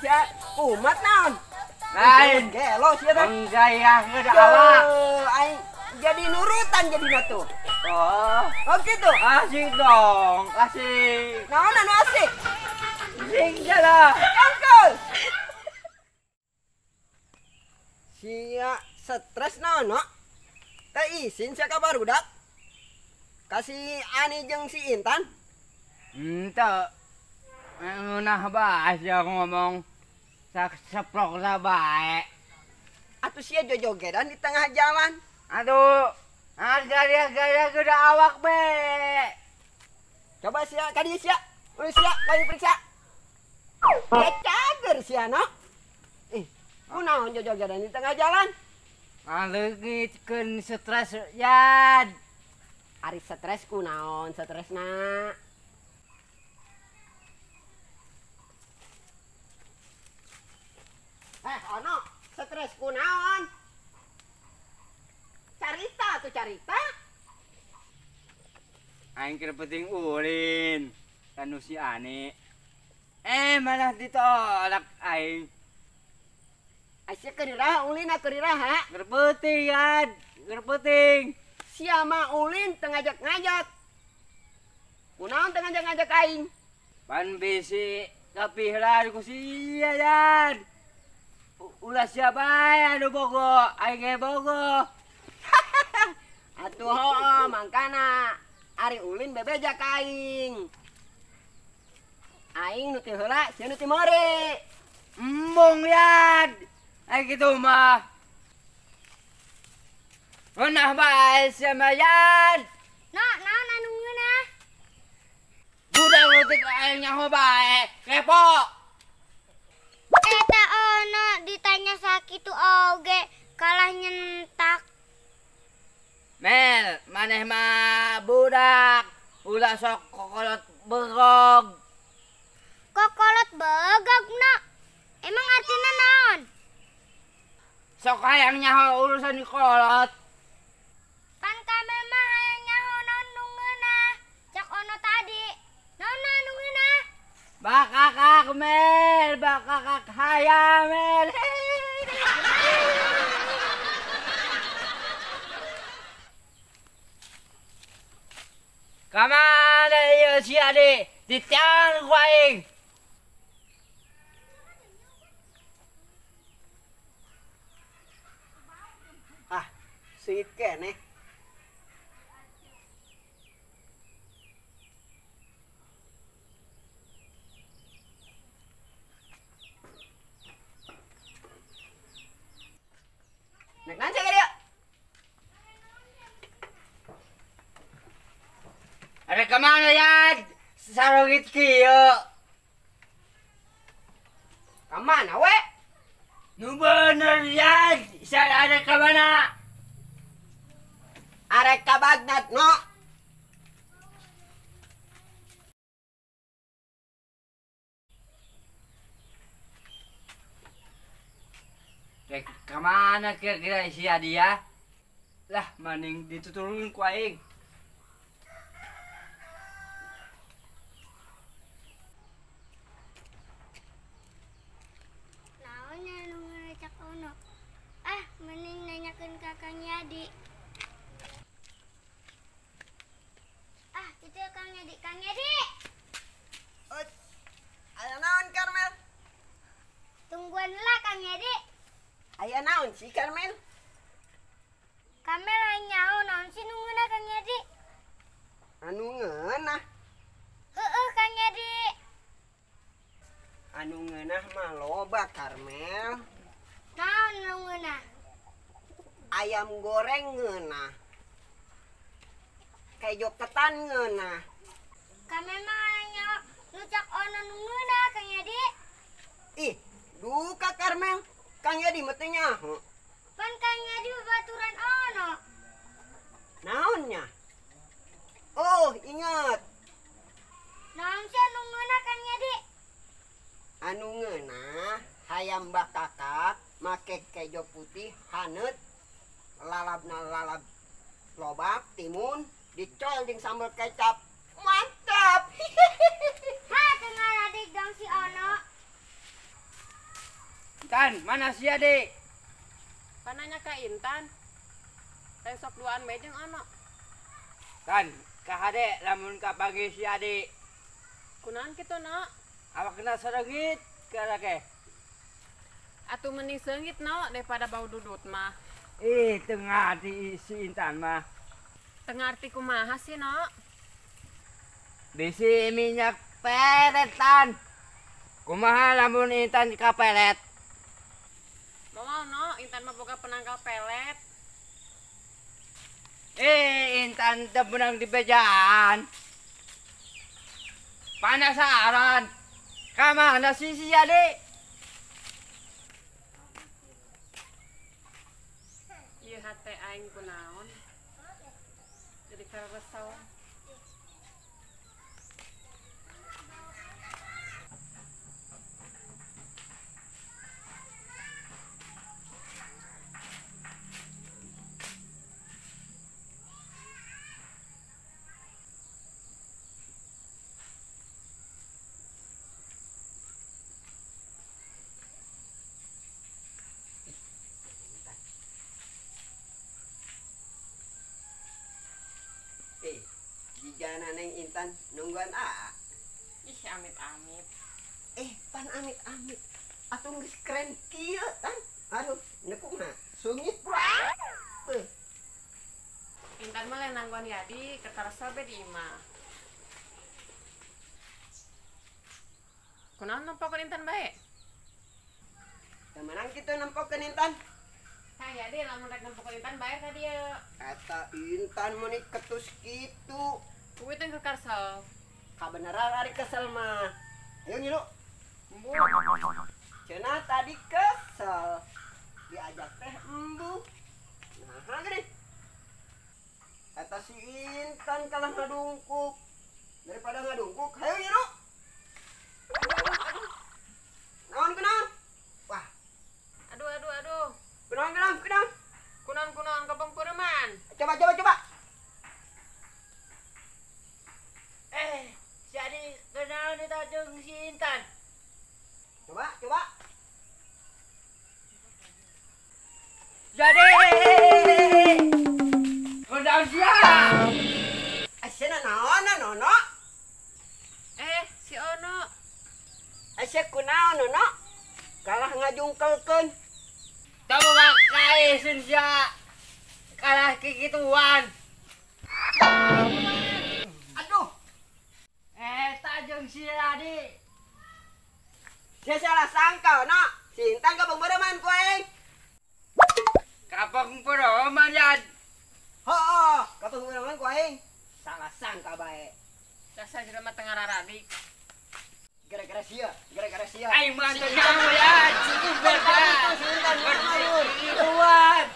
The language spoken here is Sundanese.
Sia kumat naon? Lain. Gelo sia teh. Enggak ya, awak. Aing jadi nurutan jadi tuh. Oh. Oh gitu. Asik dong, asik. Naon anu asik? Asik lah. Uncle. Sia stres naon no? Teh isin sia ka barudak. Kasih Ani jeung si Intan. Henteu. Ngeunah bae sia ngomong. Saprok lah bae. Atuh sia jojogedan di tengah jalan. Aduh, gaya-gaya gede awak be. Coba sia kadi sia. Ulah sia kadi periksa. Ya cager sia no. Ih, kunaon jojogedan di tengah jalan? Aleungitkeun stres yan. Ari stres kunaon stresna? Ono, stres kunaon? Carita tuh carita. Aing keur penting ulin kanu si Ani. Malah ditolak aing. Sia keur iraha ulin keur iraha? Keur penting yan, keur penting. Sia mah ulin teu ngajak-ngajak. Kunaon teu ngajak-ngajak aing? Pan bisi kapihlan ku sia yan. Ulah siapa anu bogo, aing ge bogo. Atuh hooh mangkana ari ulin bebeja ka aing. Aing nu ti heula sia nu ti more. Embung yan. Aing kitu mah. Ngeunah bae sia mah yan. No, naon anu ngeunah? Budak leutik aing nyaho bae, kepo. Eta ono ditanya sakitu oge kalah nyentak. Mel, maneh mah budak, ulah sok kokolot begog. Kokolot begog no? Emang artinya naon? Sok hayang nyaho urusan kolot. Pan kami mah hayang nyaho naon nu ngeunah. Cak ono tadi. Naon nu ngeunah? Bakakak Mel, bakakak hayam Mel. Kamana ieu si Ade? Ditiang ku aing. Ah, seuit keneh. Nek naon sia ka dieu? Ada kemana yan? Sarungit kieu. Kamana we? Nu bener yan. Saya ada kemana? Arek ka Bagdad no. Rek kemana kira-kira si Adi ya? Lah maning dituturun ku aing. Naon anu ngerecak ono? Ah, mending nanyakeun ka Kang Yadi. Ah, itu Kang Yadi. Kang Yadi. Aya naon Karmel? Tungguan lah Kang Yadi. Aya naon sih Karmel? Karmel hayang nyaho naon sih nu ngeunah Kang Yadi? Anu ngeunah? Heueuh Kang Yadi. Anu ngeunah mah loba Karmel. Naon nu ngeunah? Ayam goreng ngeunah. Kejo ketan ngeunah. Karmel mah hayang nyaho nu cak ono nu ngeunah Kang Yadi. Ih, duka Karmel. Kang Yadi mah teu nyaho. Pan Kang Yadi babaturan ono. Naonnya? Oh, ingat. Naon sih anu ngeunah Kang Yadi? Anu ngeunah hayam bakakak make kejo putih haneut lalabna lalab lobak timun dicol jeung sambal kecap. Mantap. Ha, teu ngaradik dong si Ono. Tan, mana si Ade? Pananya ka Intan. Lain sok duaan bae jeung Ono. Tan, ka hade lamun kapanggih si Ade. Kunaon kitu, No? Awakna sarengit karake. Atuh mending seungit, No, daripada bau dudut mah. Ih, teu ngarti si Intan mah. Teu ngarti kumaha sih, No? Bisi minyak pelet, Tan. Kumaha lamun Intan ka pelet? Moal, No, Intan mah boga penangkal pelet. Intan teu meunang dibejaan. Panasaran. Ka mana sih si Ade? Ieu hate aing kunaon? Jadi karesel. Jigana Neng Intan nungguan aa. Ih, amit-amit. Pan amit-amit. Atuh geus keren kieu, Tan. Aduh, neuk kumaha? Sungit. Intan mah lain nangguan Yadi, kekarsa be di imah. Kunaon nempokeun Intan bae? Teu meunang kitu nempokeun Intan. Kang Yadi lamun rek nempokeun Intan bae ka dieu. Eta Intan meuni ketus kitu. Kuwi teh kekarsel. Kabeneran ari kesel mah. Ayo ngilu. Embu. Cenah tadi kesel. Diajak teh embu. Nah, gini. Eta si Intan kalah ngadungkuk. Daripada ngadungkuk, hayo ngilu. Aduh, aduh. Naon kunaon? Wah. Aduh, aduh, aduh. Kunaon, kunaon, kunaon? Kunaon, kunaon kapeng pureman. Coba, coba, coba. Si Adi kenal di tajung si Intan. Coba, coba. Jadi, kenal siapa? Asyana naon, Nono? Si Ono. Asya kunaon, Nono? Kalah ngajungkelkeun. Kamu pakai sia kalah kikituan. Aduh. Tajung si Adi. Sia salah sangka, no. Si Intan kapeng bereman ku aing. Kapeng bereman ya. Heuh, kapeng bereman ku aing. Salah sangka bae. Dasar jelema teu ngararadik. Gara-gara sia, gara-gara sia. Aing mah teu nyaho ya. Si Intan, si Intan, Kituan.